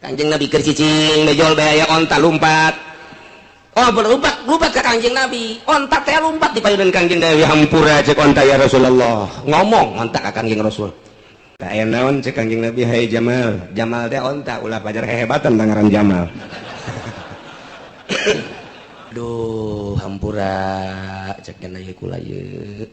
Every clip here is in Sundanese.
Kanjeng Nabi keur cicing bejol bae aya onta lumpat. Oh, berlumpat, lumpat ke Kanjeng Nabi. Onta teh lumpat di payunan Kanjeng Nabi, hampura cek onta ya Rasulullah. Ngomong onta ka Kanjeng Rasul. Tak aya naon cek Kanjeng Nabi, hai Jamal. Jamal teh onta ulah pajar hehebatan tangaran Jamal. Duh, hampura cek nya kula ieu.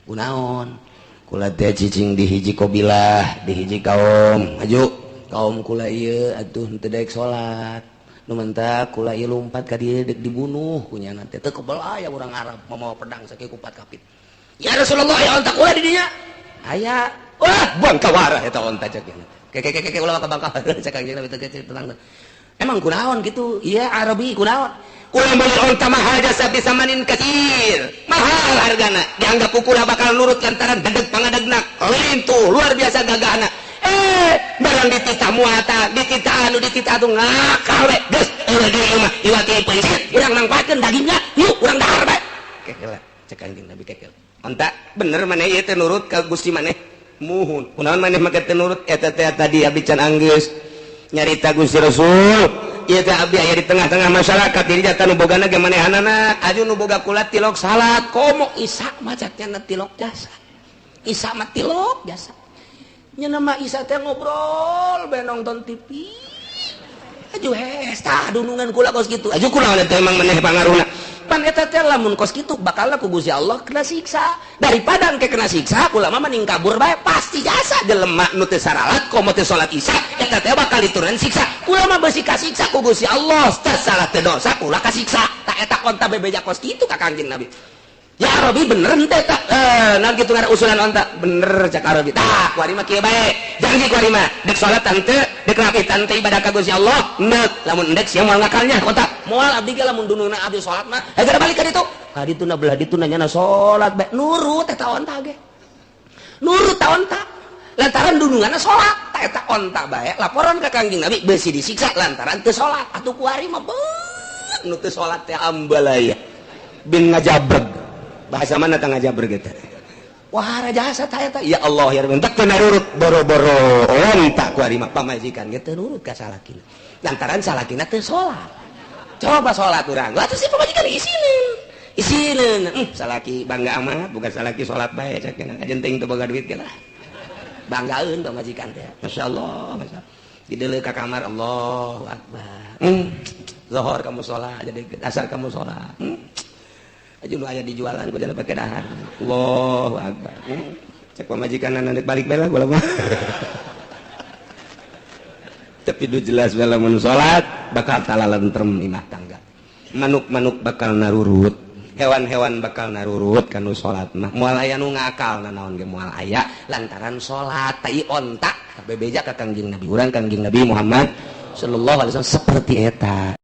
Kunaon? Kula teh cicing di hiji kabilah, di hiji kaum. Maju kaum kula ieu atuh teu daek salat. Nu mentak kula ieu lumpat ka dieu dek dibunuh ku nyana teh. Teu kebel aya urang Arab mamawa pedang sakieu kupat kapit. Ya Rasulullah, aya onta kula di dinya. Aya. Wah, bangka warah eta onta cek nya. Ke ke ke ke ulah ka bangka cek Kanjeng Nabi teh tenang. Emang kunaon gitu? Iya Arabi kunaon? Kula meuli onta mahal jasa bisamanin katsir. Mahal hargana. Dianggap kula bakal nurut lantaran dedeg pangadegna. Lintuh luar biasa gagahna. Barang dititah muata, dititah anu dititah atuh ngakal we. Geus eueuh deui mah iwati peuncit, urang mangpaatkeun dagingna, yuk urang dahar bae. Kekel cek Kanjeng Nabi kekel. Onta bener maneh ieu teh nurut ka Gusti maneh? Muhun. Kunaon maneh make teu nurut eta teh tadi abdi can anggeus. Nyarita Gusti Rasul, ieu teh abdi aya di tengah-tengah masyarakat diri jata nu bogana ge manehanana, aju nu boga kula tilok salat, komo isa mah cak tilok jasa. Isa mah tilok jasa. Nya nama Isa teh ngobrol bae nonton TV. Aju hes tah dunungan kula kos kitu. Aju kunaon teh emang maneh pangaruhna? Pan eta teh lamun kos kitu bakal ku Gusti Allah kena siksa. Daripada engke kena siksa, kula mah mending kabur bae pasti jasa jelema nu teu saralat komo teu salat Isya eta teh bakal diturunan siksa. Kula mah beusi kasiksa ku Gusti Allah, teu salah teu dosa kula kasiksa. Tah eta onta bebeja kos kitu ka Kanjeng Nabi. Ya Arabi bener henteu eta? Naon kitu ngaran usulan onta? Bener cak Arabi. Tah, kuari mah kieu bae. Janji kuari mah, dek salat henteu, dek rapi henteu ibadah ka Gusti Allah, endek. Lamun endek sia moal ngakalnya onta. Moal abdi ge lamun dunungna abdi salat mah. Geura balik ka ditu. Ka ditu na belah ditu nanya na salat bae. Nurut eta onta ge. Nurut ta onta. Lantaran dununganna salat, ta eta onta bae laporan ka Kanjeng Nabi beusi disiksa lantaran teu salat. Atuh kuari mah beuh nu teu salat teh ambalaya. Bin ngajabreg. Bahasa mana tang ngajabreg eta? Wah, jasa ta eta. Ya Allah ya Rabbi, teu nurut boro-boro onta kuari mah pamajikan ge teu nurut ka salakina. Lantaran salakina teu salat. Coba salat urang. Lah atuh si pamajikan isineun. Isineun. Salaki bangga amat, bukan salaki salat bae cek nya. Kajenting teu boga duit ge lah. Banggaeun pamajikan teh. Masyaallah, masyaallah. Dideuleu ka kamar Allahu Akbar. Zuhur kamu salat jadi asar kamu salat. Aju nu aya dijualan ku jalan pake dahar. Allahu Akbar. Cek pamajikan nanti balik bae lah gua mah. Tapi du jelas bae lamun salat bakal talalentrem imah tangga. Manuk-manuk bakal narurut, hewan-hewan bakal narurut kanu salat mah. Moal aya nu ngakal nanaon ge moal aya lantaran salat tai onta bebeja ka Kangjeng Nabi. Urang Kangjeng Nabi Muhammad sallallahu alaihi wasallam seperti eta.